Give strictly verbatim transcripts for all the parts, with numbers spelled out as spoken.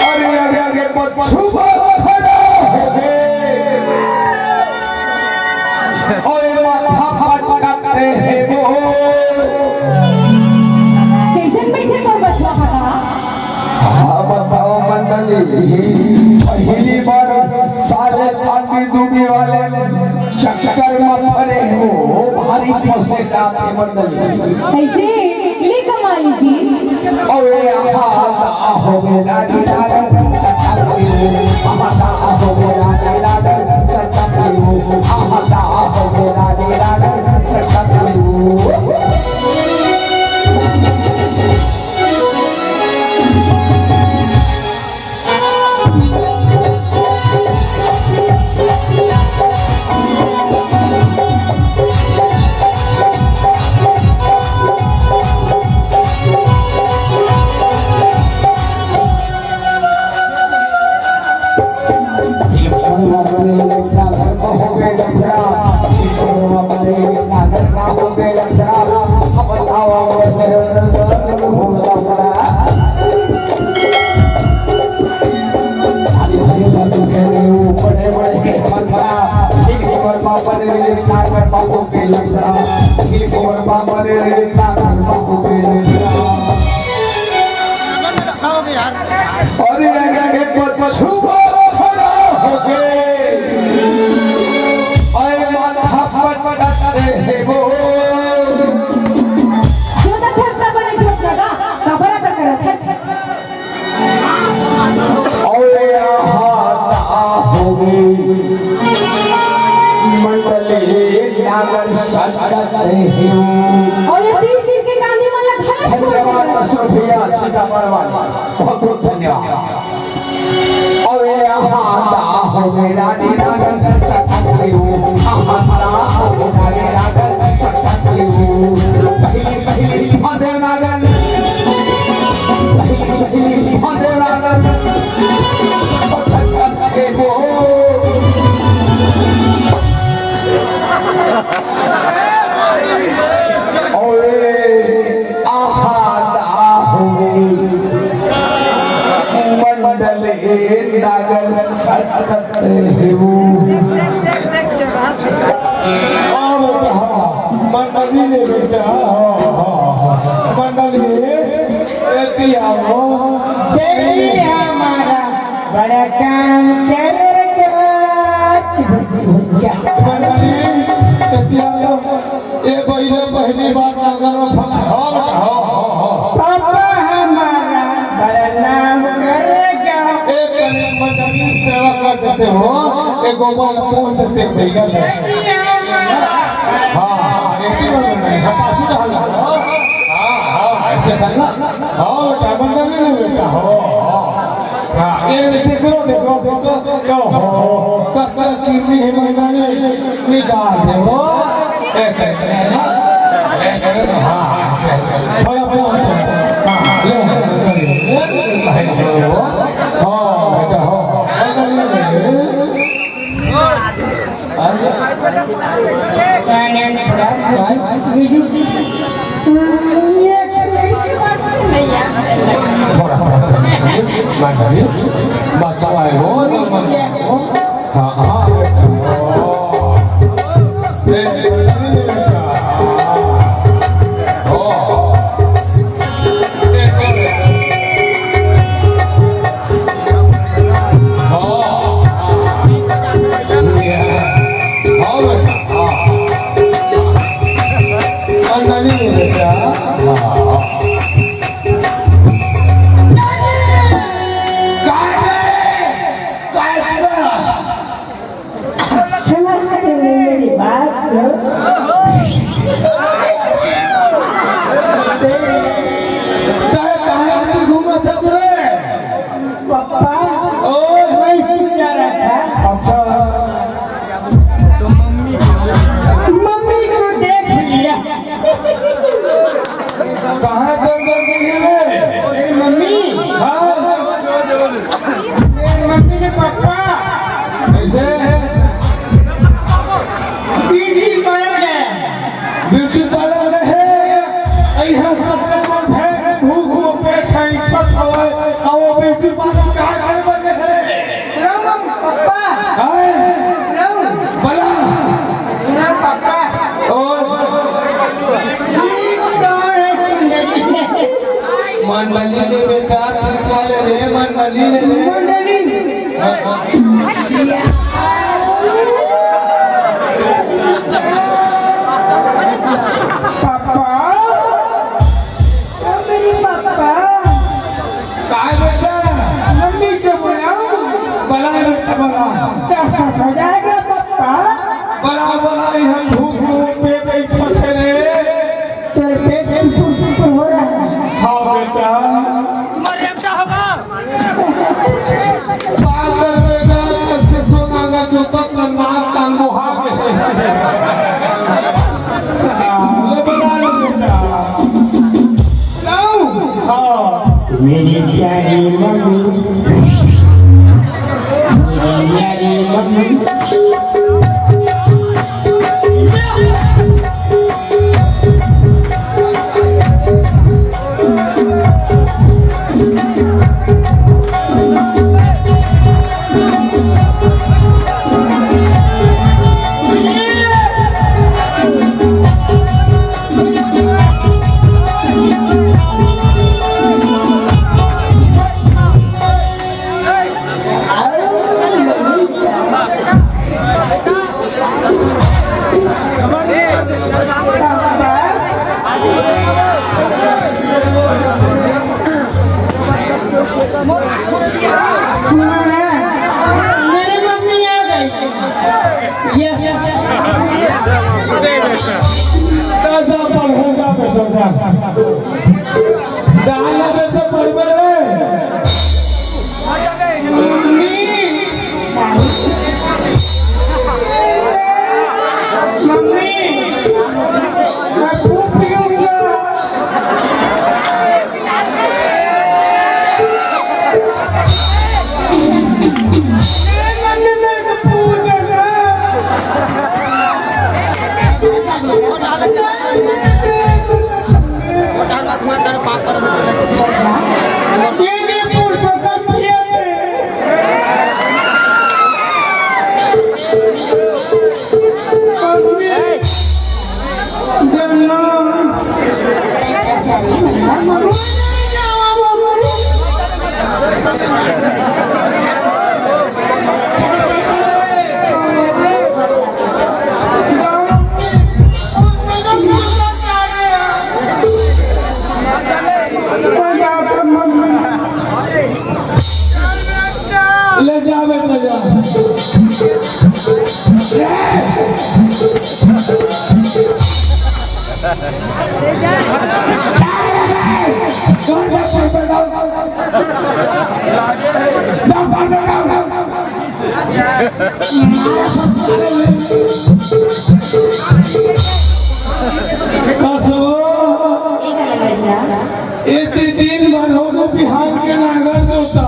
अरे, अरे, अरे, पछुआ खड़ा हो गे। ओए माथा पटकत हे वो। कइसन बइठे तोर बछवा खड़ा? हाँ, बताओ मंडली, पहिली बार साले आदमी दूबी वाले चक्कर में पड़े हो, भारी फंसे जाते मंडली। कइसे? ले कमाली जी। ओए आहा, आहा, हो गे रानी रानी, सच्चा प्रेम। आहा, आहा, हो गे रानी रानी, सच्चा प्रेम। आहा, आहा, हो गे रानी रानी, सच्चा प्रेम। अरे, अरे, अरे, पछुआ खड़ा हो गे। अरे, माथा पटकत हे वो। जोता थस त बने जोत लगा, कपड़ा त करत हस। अरे, आहा, ता हो गे। मंडली नागर संगत हे। अरे, तीन दिन के गांधी वाला घर छोड़ के धन्यवाद, गए। मशरूफ भैया, सीतापुर वाला। बहुत बहुत धन्यवाद। अरे आहा, ता हो गे रानी रागन, सटक से हो। आहा, ता हो गे रानी रागन, सटक से हो। पहिली, पहिली, फंसे नागन। पहिली, पहिली, फंसे नागन। सटक से हो। अरे आहा, ता हो गे। मंडली नागर सटक हे वो। हाँ बेटा, हाँ। मंडली ने बेटा, हाँ, हाँ, हाँ। मंडली, एती आओ। देखी हमारा बड़ा काम करेगा। मंडली, एती आओ। ए बहिनी, पहली बार नागर में फंसा। हाँ बेटा, हाँ, हाँ, हाँ। पापा हमारा बड़ा नाम करेगा। एक करीब मंडली सेवा कर देते हो, एक गोबर पहुंच देते हो, भैया। हाँ, हाँ, एक ही बार में नहीं, हताशी डाल दो। हाँ, हाँ, ऐसे करना। हाँ बेटा, मंडली नहीं बेटा, हो, हो। हाँ, ये देखो, देखो, देखो, देखो, हो, हो, कर, कर, कितनी ही मंडली निकाल दे, हो। एक, एक, एक, हाँ, ऐसे, ऐसे। थोड़ा, थोड़ा, थोड़ा। हाँ, ले, ले, ले, ले, हो। हाँ, बेटा, हो। थोड़ा, थोड़ा, थोड़ा। बच्चा है वो, हाँ, हाँ। ए, ए, ए, ए, ए, ओ। ए, ए, ए। बला। सुना पापा। और? मंडली ले बेटा, तू का ले रे, मंडली ले रे। मंडली। पापा, ओ मेरे पापा। काय बेटा? मम्मी को बुलाओ। बला बेटा, बला। दस हो जाएगा पापा। बला, बला, हम भूख, भूख पे बैठे थे रे। तेरे पेट सुपुर सुपुर हो रहा है। हाँ बेटा। तुम्हारे बेटा होगा। बात कर बेटा, सबसे सोना का जूता का नाक का लोहा के। ले बना लो बेटा। लाओ। हाँ। मेरी प्यारी मम्मी, मेरी प्यारी मम्मी। सुना ना, मेरी मम्मी आ गई। यस। जा, जा, पढ़, जा, बेटा, जा। जाना बेटा, पढ़ बे रे। मम्मी। मम्मी, मैं खूब पीऊंगा। ले जा बेटा, जा। कसो? एते दिन भर हो गो बिहान के नांगर जोता।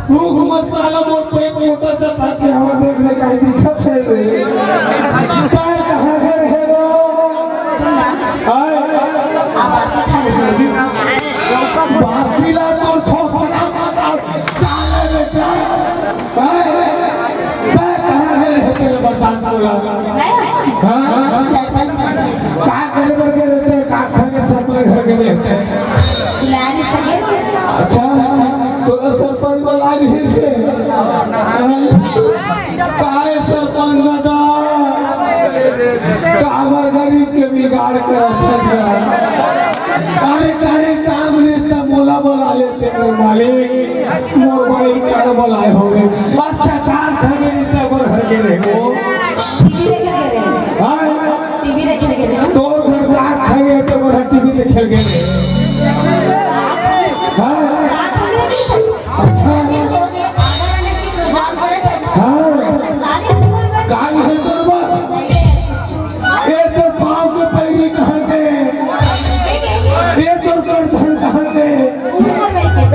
भूख मसाला मोर पेट मोटा सा था के हवा देख ले कहीं दिखत है रे। काय कहाँ घर है रो? हाय। बासी ला तोर छोकरा माता साले बेटा। काय? काय कहाँ घर है तेरे बता तोरा? हाँ? सरपंच। का करे बर के रहते हैं, का खा के सपने घर के रहते हैं। बुला नहीं सके। अच्छा, तो सरपंच बुला नहीं थे। काहे सरपंच दादा? काबर गरीब के बिगाड़ करत है। अरे काहे काम नहीं था, मोला बुला लेते मेरे मालिक। मोर मालिक का बोलाए होवे। बच्चा चार खगे इतना गोर घर के रहे। टीवी देखे के रहे। हाँ? टीवी देखे के रहे। तोर घर का खगे तो गोर टीवी देखे के रहे। हाँ? अच्छा। हाँ? कान है तोर बा? ए तोर पाँव के पैरी कहाँ के? ए तोर करधन कहाँ के?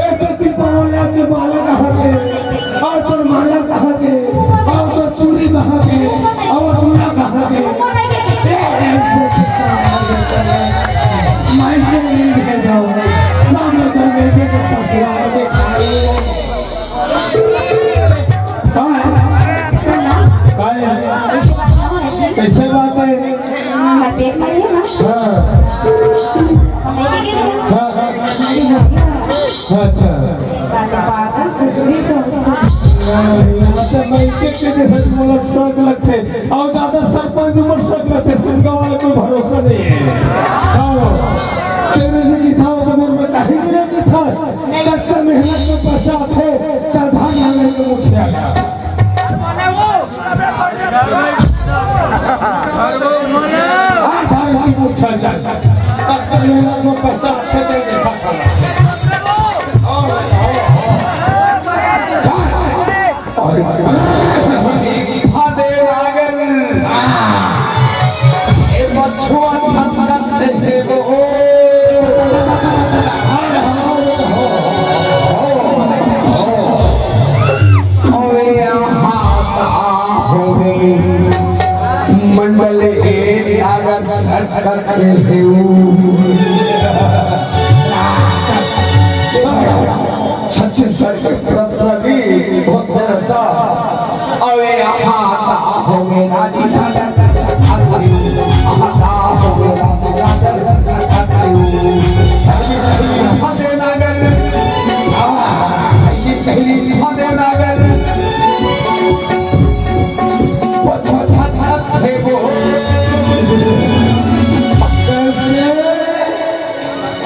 ए तोर तिरपनौला के माला कहाँ के? और तोर माला कहाँ के? और तोर चूड़ी कहाँ के? और चूड़ा कहाँ के? ए, ए, माई के नहीं भेजो। सामने तो लेके के ससुराल के खाए। हाँ। अच्छा। पागल, कुछ भी सोचते। यहाँ तो मैं के के जैसे मोला शौक लगथे, अउ ज्यादा सरपंच ऊपर शौक लगथे, सिमगा वाले कोई भरोसा नहीं है। हाँ, तेरे लिए लिखा हुआ तो मैं कहीं नहीं लिखा। कच्चा मेहनत में पैसा आथे, चल भाग मांगे तो मुखिया का। हाँ, भाग की मुखिया चल। कच्चा मेहनत में पैसा आथे, तेरे लिखा था। और, और, और। अरे, फदे नागर। ए बछुआ छटकत हे वो। अरे, हाथ आ होवे। मंडल ए नागर सरकत हे वो। छत्तीसगढ़ के प्र-, प्रवीण बहुत प्यारा सा। अरे हाथ होवे राजी, हाथ होवे राजी, फतेह नगर। आ, पहली, पहली फतेह नगर। वो छत, छत, छत थे वो।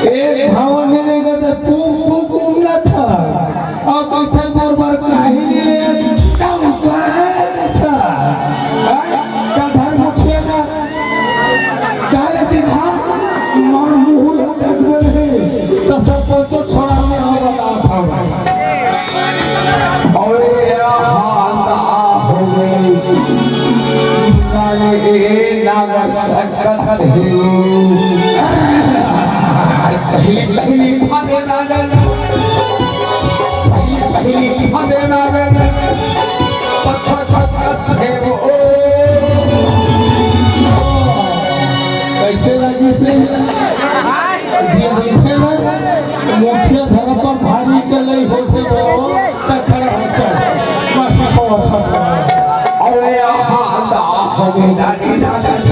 एक धावा मिलेगा तो तू, तू घूमना था। अउ कइसे तोर बर काहे नइ ले, का उपाय था? हाँ? का धर्म छेदा? चाहे दिखा, मार मुहूर्त देखबे नहीं, तो सब कुछ तो छोड़ा में हो बता था। अउ ये हाथ आ हो गई। नागे नागर सकत है। पहली, पहली फतेह नागर। पहली, पहली फतेह नागर। पत्थर, पत्थर, पत्थर, ओ। कैसे लगी से? जी, देखे ना, मुखिया धर्म पर भारी के नहीं होते वो, तो खड़ा हो चल। बस, खड़ा हो चल। अरे, आहा, आहा, हो गई, नानी, नानी।